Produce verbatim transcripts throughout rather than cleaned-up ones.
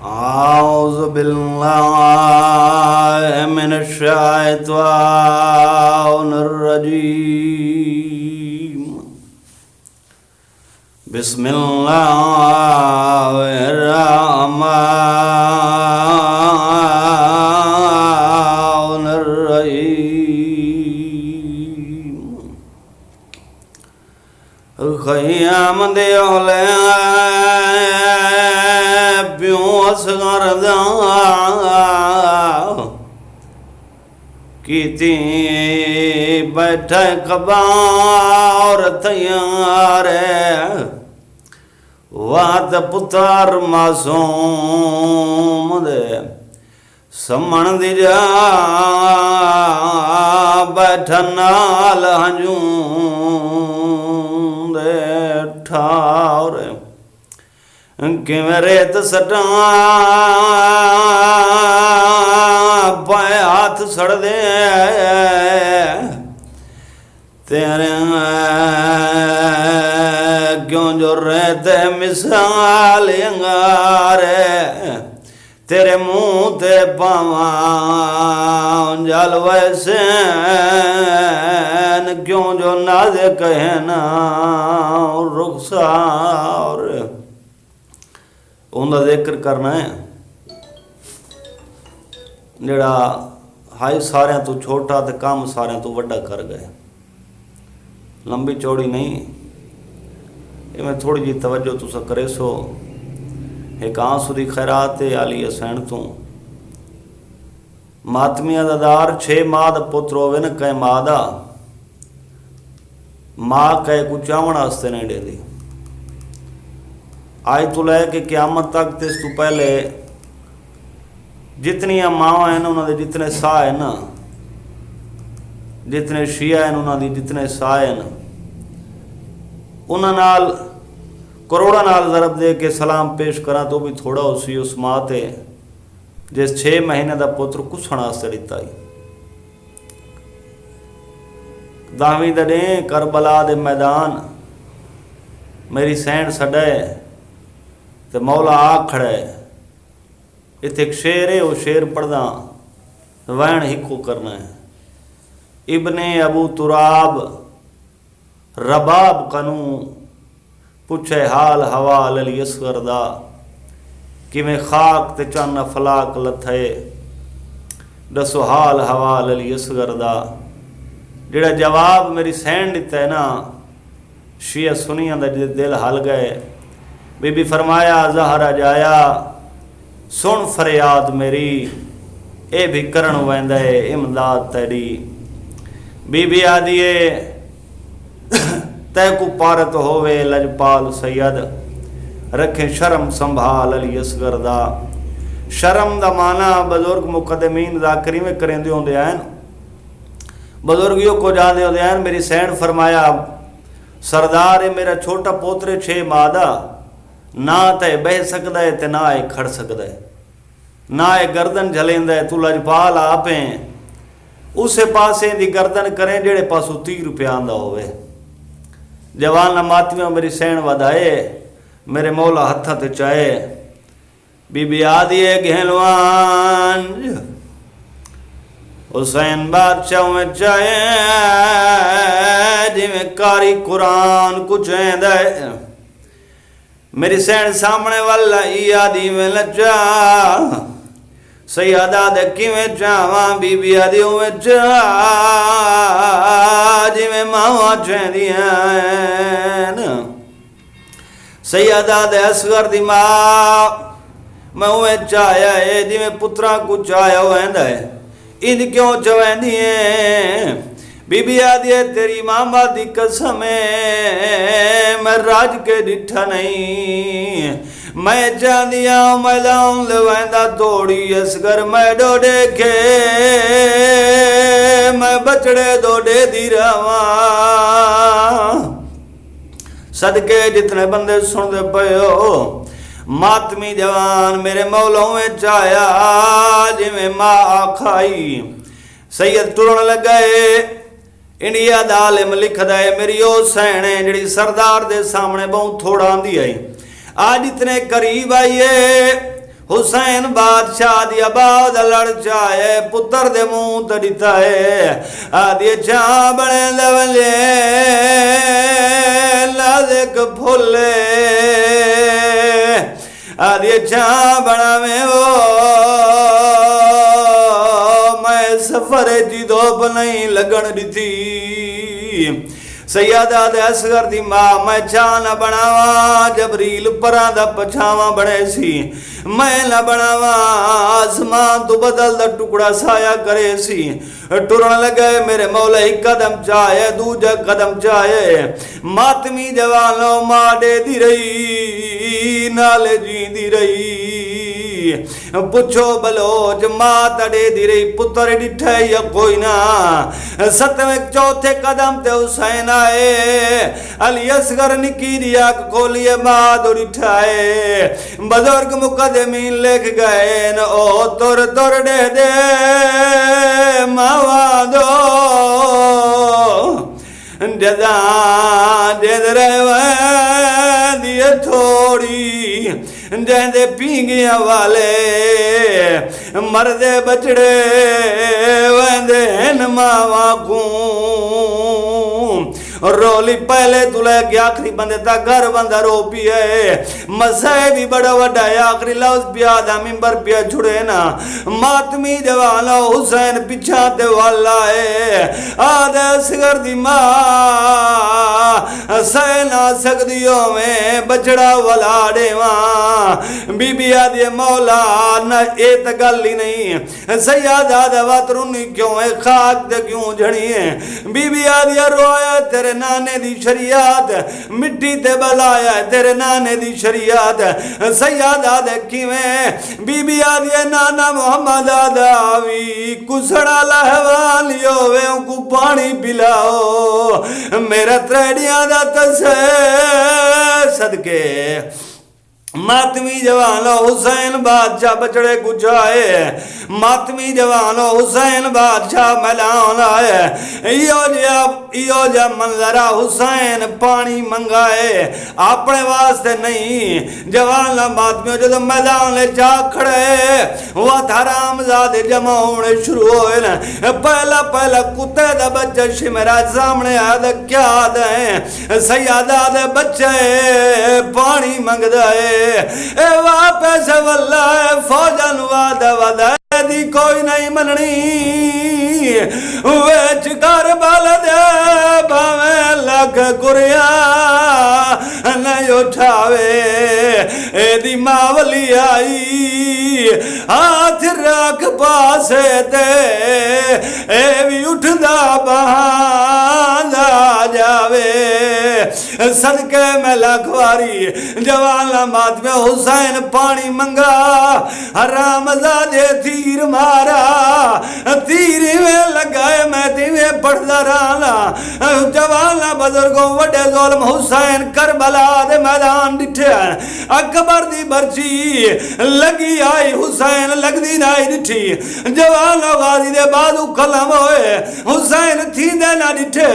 أعوذ بالله من الشيطان الرجيم. بسم الله الرحمن الرحيم. خیام دے اولے پیوں اصغر دا، کیتی بیٹھے قبا اور تیار، وات پتر معصوم دے سمݨ دی جا بیٹھا نال ہنجوں دے ٹھاور، کیویں ریت سٹاں پائے ہتھ سڑدے تیرے، کیوں جو ریت مثال انگارے، تیرے منہ تے پاواں جل ویسین، کیوں جو نازک ہن رخسار۔ اوندا ذکر کرنا ہے جڑا ہائی ساریاں تو چھوٹا تے کم ساریاں تو وڈا کر گئے۔ لمبی چوڑی نہیں، ایویں تھوڑی جی توجہ تساں کریسو۔ ہک آنسو دی خیرات ہے علی حسین توں۔ ماتمیاں دا دار، چھ ماہ دا پتر ہووے نا کہیں ماں دا، ماں کہیں کوں چاوݨ واسطے نہیں ݙیندی۔ اڄ توں لے کے قیامت تک تے اس توں پہلے جتنیاں ماواں ہن، انہاں دے جتنے ساہ ہن نا، جتنے شیعہ ہن، انہاں دی جتنے ساہ ہن، انہاں نال کروڑاں نال ضرب دے کے سلام پیش کراں تو بھی تھوڑا ہوسی اس ماں تے جس چھ مہینے دا پتر کسݨ واسطے ݙتا ہئی۔ دہویں دا ݙینہہ، کربلا دے میدان، میری سین سݙے تے مولا آ کھڑے۔ اتھے ہک شعر ہے، او شعر پڑھداں، وین ہکو کرنا ہے۔ ابن ابو تراب رباب کنوں پچھے حال حوال علی اصغر دا، کیویں خاک تے چن افلاک لتھے، ݙسو حال حوال علی اصغر دا۔ جیڑھا جواب میری سین ݙتا ہے نا، شیعہ سنیاں دا جے دل ہل ڳئے۔ بی بی فرمایا، زہرا جایا، سݨ فریاد میری، اے بھی کرݨ ویندا ہے امداد تیݙی۔ بی بی آہدی ہے، تیکوں پارت ہووے لجپال سید، رکھیں شرم سنبھال علی اصغر دا۔ شرم دا معنی بزرگ مقدمین ذاکریں وی کریندے ہوندے ہن۔ بزرگ ایہو کجھ آہدے ہوندے ہن، میری سین فرمایا، سردار، اے میرا چھوٹا پوتر ہے، چھ ماہ دا، نہ تے بہہ سڳدا ہے تے نہ اے کھڑ سڳدا ہے، نہ اے گردن جھلیندا ہے۔ توں لجپال آپ ہیں، اسے پاسے دی گردن کریں جیڑھے پاسوں تیر پیا آندا ہووے۔ جواناں ماتمیاں میری سین ودھائے، میرے مولا ہتھاں تے چائے۔ بی بی آہدی ہے، گھن وانج حسین بادشاہ میں چائے، جویں قاری قرآن کوں چیندا ہے۔ میری سین سامݨے ول آئی آہدی، میں لجا۔ سید آہدے، کیویں چاواں؟ بی بی آہدی، اوویں چا جویں ماواں چیندیاں ہن۔ سید آہدے، اصغر دی ماں، میں اونویں چاہیا ہے جیویں پتراں کوں چاہیا ویندا ہے، انج کیوں چویندی ہیں؟ بی بی آہدی ہے، تیری ماما دی قسم ہے، میں رج کے ݙٹھا نہیں۔ میں چاہندی ہاں، میں لاؤں لویندا توڑی اصغر، میں ݙوݙے کے، میں بچڑے ݙوݙے دی رہواں۔ صدقے جتنے بندے سݨدے پئے ہو، ماتمی جوان میرے مولا اونویں چاہیا جیویں ماں آکھائی۔ سید ٹرݨ لڳئے۔ انڈیا دا عالم لکھدا ہے، میری او سین ہے جڑی سردار دے سامݨے ٻہوں تھوڑا آندی ہئی، اڄ اتنے قریب آئی ہے۔ حسین بادشاہ دی ابا دا لڑ چاہے، پتر دے منہ تے ݙتا ہے۔ آہدی چھاں بݨیندا ونڄے، نازک پھل ہے۔ آہدی چھاں بݨاویں او، میں سفر جی دھوپ نہیں لڳݨ ݙتی۔ سیاد آہدے اصغر دی ماء، میں چھاں نہ بݨاواں، جبریل پراں دا پچھاواں بݨیسی۔ میں نہ بݨاواں، آسمان توں بدل دا ٹکڑا سایہ کریسی۔ ٹرݨ لڳے، میرے مولا ہک قدم چاہے، ݙوجھا قدم چاہے۔ ماتمی جوانو، ماء ݙیہدی رہی، نال جیندی رہی۔ پچھو بلوچ، ماء تاں ݙیہدی رہی، پتر ݙٹھا ہے یا کوئی نہ؟ ستویں چوتھے قدم تے حسین آئے، علی اصغر نکی جی اکھ کھولی ہے، ماء دو ݙٹھا ہے۔ بزرگ مقدمین لکھ ڳئے ہن، او تر تر ݙیہدے ماواں دو۔ جزاں جند رہ ویندی ہے تھوڑی، جیندے پینگیاں والے مردے بچڑے ویندے ہن ماواں کوں۔ رولی پہلے توں لے کے آخری بندے تک ہر بندہ رو پیا ہے۔ مسئلہ بھی بڑا وݙا ہے، آخری لفظ پیا دا ممبر پیا چھڑے نا۔ ماتمی جوان حسین پچھاں تے ول آئے۔ آہدے اصغر دی ماء سہہ نہ سڳدی ہوویں، بچڑا ولا ݙیواں۔ بی بی آہدی ہے، مولا، نہ اے تاں ڳل ہی نہیں۔ سیاد آہدے وت رنی کیوں ہے، خاک تے کیوں جھڑی ہے؟ بی بی آہدی ہے، روایا تیرے نانے دی شریعت، مٹی تے ٻلایا تیرے نانے دی شریعت۔ سیاد آہدے کیویں؟ بی بی آہدی ہے، نانا محمد آہدا وی کسڑ آلا حیوان ہی ہووے، اونکوں پاݨی پلاؤ۔ میرا تریڑیاں دا تسے صدقے۔ ماتمی جوان حسین بادشاہ بچڑے کوں چائے، ماتمی جوان حسین بادشاہ میدان آئے۔ ایہو جیا، ایہو جیا منظر آ، حسین پاݨی منگائے، اپݨے واسطے نہیں۔ جوان ماتمیو جدوں میدان اچ آ کھڑے، وت حرام زادے جمع ہووݨے شروع ہوئے نا۔ پہلا پہلا کتے دا بچہ شمرا سامݨے آیا تے کیا آہدے؟ سیاد آہدے بچہ ہے، پاݨی منگدا ہے۔ اے واپس ولا ہے، فوجاں نوں وعدہ وعدہ ہے، دی کوئی نہیں منݨی۔ وچ کربل دے بھاویں لکھ قرآن اٹھاوے، اے دی ماں ولی آئی، ہاتھ رکھ پاسے تے، اے وی اٹھدا بہاندا جاوے۔ صدقے میں لکھ واری، جوان ماتمے حسین پاݨی منگا، حرام زادے تیر مارا، تیر ایویں لڳا ہے میں تے ایویں پڑھدا رہنا۔ جواناں بزرگوں، وݙے ظلم حسین کربلا دے میدان ݙٹھے ہیں۔ اکبر دی مرچی لڳی آئی، حسین لڳدی نہ آئی ݙٹھی۔ جواناں غازی دے بازو قلم ہوئے، حسین تھیندے نہ ݙٹھے۔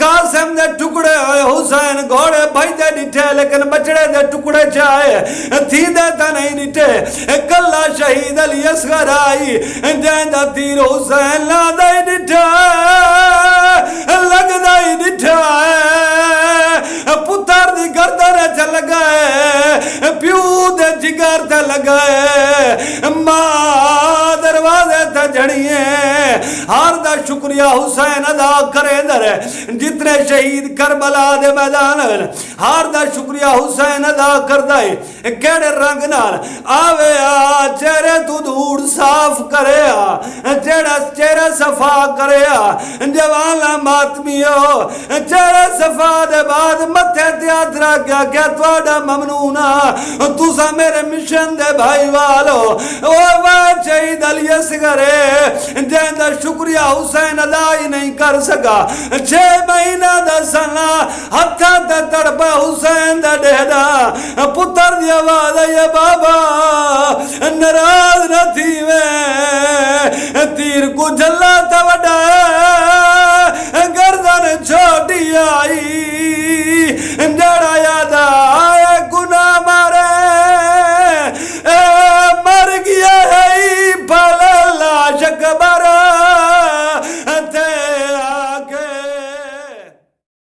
قاسم دے ٹکڑے ہوئے، حسین گھوڑے بھڄدے ݙٹھے، لیکن بچڑے دے ٹکڑے چائے تھیندے تاں نہیں ݙٹھے۔ کلھا شہید علی اصغر آئی، جیندا تیر حسین لاندا ہی ݙٹھا ہے، لڳدا ہی ݙٹھا ہے۔ پتر دی گردن اچ لڳا ہے، پیو دے جگر تے لڳا ہے، ماں دروازے تے جھڑی ہے۔ ہر دا شکریہ حسین ادا کریندے رہے، جتنے شہید کربلا دے میدان ہن، ہر دا شکریہ حسین ادا کردا ہے۔ کیڑے رنگ نال آوے آ، چہرے توں دھوڑ صاف کرے آ، جیڑھا چہرہ صفا کرے آ۔ جواناں ماتمیو، چہرے صفا دے بعد متھے تے ہتھ رکھ کے آکھیا، تہاݙا ممنون آں، تساں میرے مشن دے بھائیوال ہو۔ او واہ شہید علی اصغر ہے، جیندا شکریہ حسین ادا ہی نہیں کر سڳا۔ چھ مہینہ دا سن، ہتھاں تے تڑپے حسین دا ݙیہہ دا۔ پتر دی آواز آئی ہے، بابا،